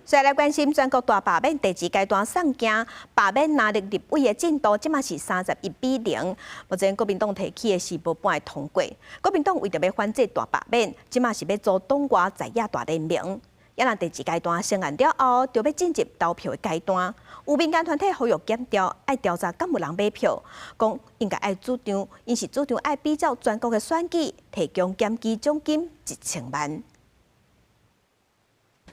再來關心全國大罷免第二階段送件，罷免藍綠立委的進度，這馬是31比0。目前國民黨提起的是無半會通過。國民黨為著欲反制大罷免，這馬是欲組黨外在野大聯盟。也若第二階段成案了後，就欲進入投票的階段。有民間團體呼籲檢調，愛調查敢有人買票，講應該愛主張，𪜶是主張愛比照全國的選舉，提供檢舉獎金1000萬。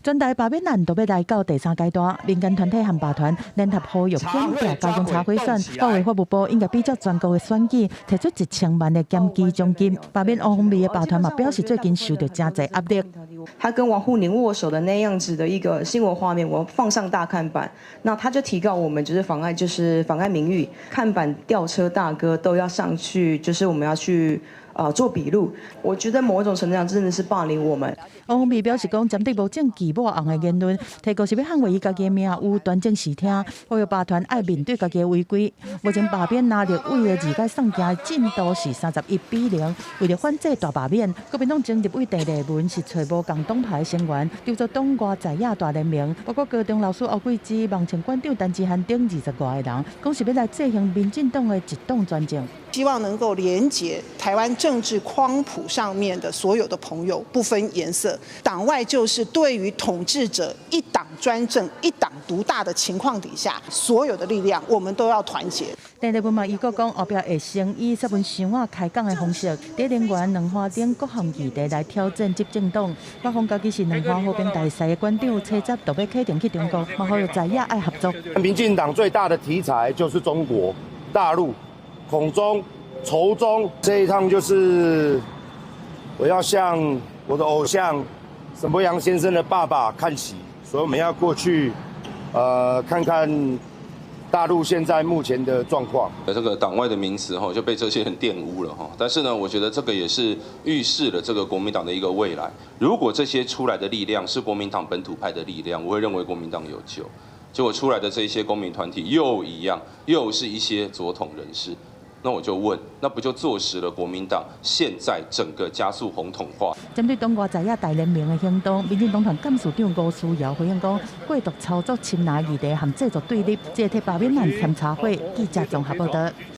全台罷免案都欲來到第三階段，民間團體和罷團聯合呼籲檢調加強查賄選，包括法務部應該比照全國的選舉，提出一千萬的檢舉獎金。罷免王鴻薇的罷團嘛表示，最近受著誠濟壓力。他跟王滬寧握手的那樣子的一個新聞畫面，我放上大看板，那他就提告我們就是妨礙，就是妨礙名譽。看板吊車大哥都要上去，就是我們要去做筆錄。我覺得某一種程度上真的是霸凌我們。王鴻薇表示講，針對無證據抹紅的言論，提告是欲捍衛伊家己的名，有端正視聽，呼籲罷團愛面對家己的違規。目前罷免藍綠委的二階送件進度是31比0，為著反制大罷免，國民黨前立委鄭麗文是揣無仝黨派成員，籌組黨外在野大聯盟，包括高中老師歐桂芝、網清館長陳志涵等20外个人，講是欲來制衡民進黨的一黨專政。希望能夠連結台灣政治光譜上面的所有的朋友，不分顏色。黨外就是對於統治者一黨專政、一黨獨大的情況底下，所有的力量我們都要團結。鄭麗文嘛，伊閣講後壁會先以雪文箱仔開講的方式，佇林園兩花頂各項議題來挑戰執政黨。北方家己是兩花和平大賽的館長，車站特別啟程去中國，嘛呼籲在野愛合作。民進黨最大的題材就是中國大陸，恐中、仇中。這一趟就是我要向我的偶像沈伯洋先生的爸爸看齊，所以我們要過去，看看大陸現在目前的狀況。這個黨外的名詞哈就被這些人玷污了哈，但是呢，我覺得這個也是預示了這個國民黨的一個未來。如果這些出來的力量是國民黨本土派的力量，我會認為國民黨有救。結果出來的這些公民團體又一樣，又是一些左統人士。那我就問，那不就坐實了國民黨現在整個加速紅統化？針對黨外在野大聯盟的行動，民進黨團幹事長吳思瑤回應講，過度操作親藍議題和製造對立，這個替罷免案添柴火。記者綜合報道。